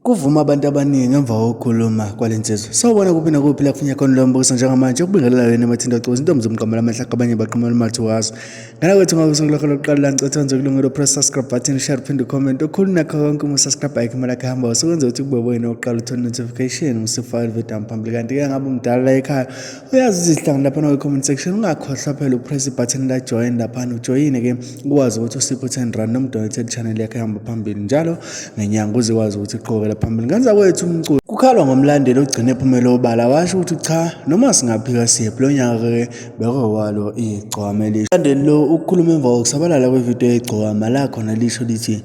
Kuvuma abantu abaningi emva kokukhuluma kwale nsizwa. Sawubona kuphi nakuphi la kufunya khona lo mbukiso njengamanje ukubingelela wena emathinta cozi intombi zomqamela amahlaka abanye baqhumela umathuwazo. Ngana kwethu ngabe usuku lwakho lokuqala la ngicela wenze kulungelo press subscribe button share phinde comment okukhulu nakho konke uma subscribe ayikho imali yakhe hamba usuwenza ukuthi kube wena oqala uthole notification usifaka video phambili kanti ke ngabe umdala la ekhaya uyazi izihlangana laphana kwi-comment section ungakhohlwa phela upress ibutton la join laphana ujoyine ke ukwazi ukuthi usiphe u-10 rand noma udonate channel yakhe ihamba phambili njalo ngenyanga uze kwazi ukuthi iqhubekele phambili ngenza kwethu umculo kukhalwa ngomlandeli ogcine ephumele obala washo ukuthi cha noma singaphika siyephi lo nyaka ke bekowalo igcwama elisho umlandeli lo ukukhuluma emva kokusabalala kwevidiyo yegcwama la khona lisho lithi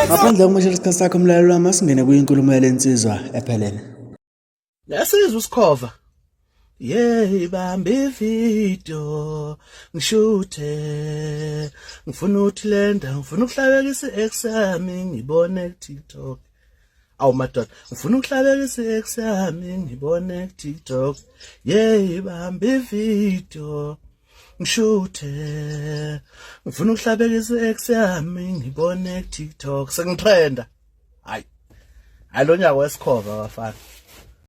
Ngaphandle kokumoshela isikhathi sakho mlaleli wami asingene kwinkulumo yale nsizwa ephelele. Yasizwa usikhova. Yey bamba ivideo ngishuthe ngifuna ukuthi lenda ngifuna ukuhlabekisa i-ex yami ngibone ku-TikTok. Awu madoda ngifuna ukuhlabekisa i-ex yami ngibone ku-TikTok. Yey bamba ivideo ngishuthe ngifuna ukuhlabekisa i-ex yami ngibone ku-TikTok sengitrenda. Hayi. Hayi lo nyaka wesikhova bafana.